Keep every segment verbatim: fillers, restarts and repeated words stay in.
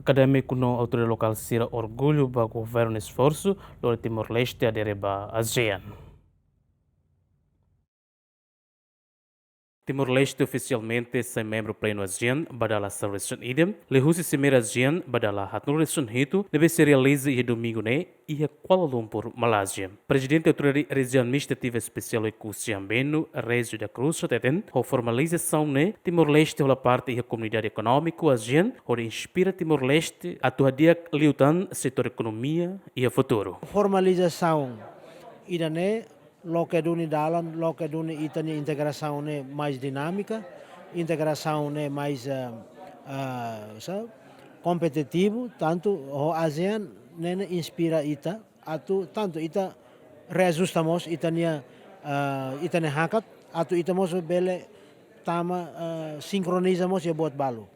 Akadémiku no autoridade lokál sira orgullu ba governu esforsu lori Timor-Leste adere ba ASEAN. Timor-Leste ofisialmente sai membru plenu ASEAN ba dala sanulu-resin-ida, liuhusi Simeira ASEAN ba dala haatnulu-resin-hitu, ne'ebé sei realiza iha domingu ne'e iha Kuala Lumpur, Malázia. Prezidente Autoridade Rejiaun Administrativa Espesiál Oekusi Ambeno, Régio da Cruz, hateten, ho formalizasaun ne'e, Timor-Leste hola parte iha Komunidade Ekonómiku ASEAN, hodi inspira Timor-Leste atu hadi'a liután setór ekonomia iha futuru. Formalizasaun ida-ne'e loke duni dalan, loke duni ita-nia integrasaun ne'e mais dinámika, integrasaun ne'e mais, ah, ah, sa, kompetitivu, tantu ho ASEAN ne'e, ne'e inspira ita atu tantu ita reajusta mós ita-nia, ah, ita-nia hakat, atu ita mós bele tama, ah, sinkroniza mós iha buat balu.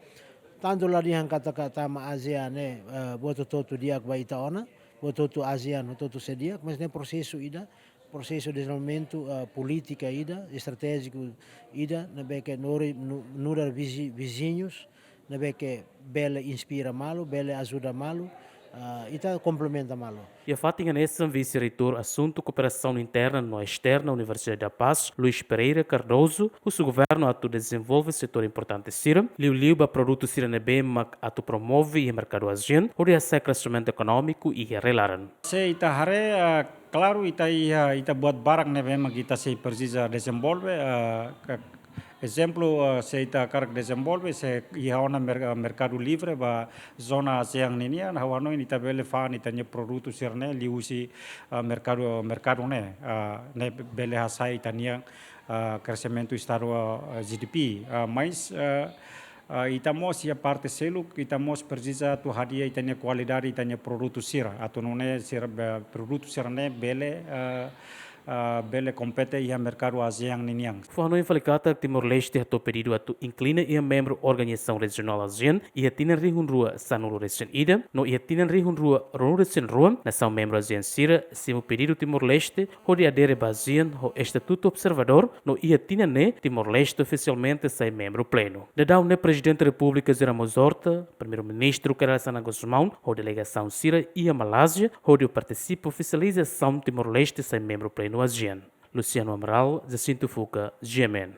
Tantu la dehan katak tama ASEAN ne'e, ah, buat hotu-hotu di'ak ba ita ona, buat hotu ASEAN hotu-hotu sei di'ak, mas ne'e prosesu ida, prosesu dezenvolvimentu, ah, polítika ida, estratéjiku ida, ne'ebé ke nori nu-, nu'udar vizi-, viziñus, ne'ebé ke bele inspira malu, bele ajuda malu, ah, ita komplementa malu. Iha fatin hanesan, Vise-Reitór Asuntu Kooperasaun Interna no Esterna Universidade da Paz, Luís Pereira Cardoso, husu governu atu dezenvolve setór importante sira, liuliu ba produtu sira ne'ebé mak atu promove iha merkadu ASEAN, hodi hasa'e kresimentu ekonómiku iha rai-laran. Se ita haree, ah, klaru, ita iha, ita buat barak ne'ebé mak ita sei presiza dezenvolve, ah, ka-, ezemplu, ah, se ita hakarak dezenvolve, se iha ona mer-, ah, merkadu livre ba zona ASEAN ninian, ha'u hanoin ita bele fa'an ita-nia produtu sira-ne'e liuhusi, ah, merkadu, merkadu ne'e, ah, ne'e bele hasa'e ita-nia, ah, kresimentu estadu, ah, GDP. Ah, mas, ah, ah, ita mós iha parte seluk, ita mós presiza atu hadi'a ita-nia kualidade, ita-nia produtu sira. Atu nune'e sira be-, produtu sira-ne'e bele, ah, ah, bele kompete iha merkadu ASEAN ninian. Fó-hanoin fali katak Timor-Leste hato'o pedidu atu inklina iha membru organizasaun rejionál ASEAN iha tinan rihun rua sanulu-resin-ida, no iha tinan rihun rua ruanulu-resin-rua, nasaun membru ASEAN sira simu pedidu Timor-Leste hodi adere ba ASEAN ho estatutu observadór, no iha tinan ne'e Timor-Leste ofisialmente sai membru plenu. Daudaun ne'e Prezidente Repúblika José Ramos Horta, Primeiru-Ministru Kay Rala Xanana Gusmão, ho delegasaun sira iha Malázia, hodi partisipa ofisializasaun Timor-Leste sai membru plenu ASEAN. Luciano Amaral, Jacinto Fuca, GMN.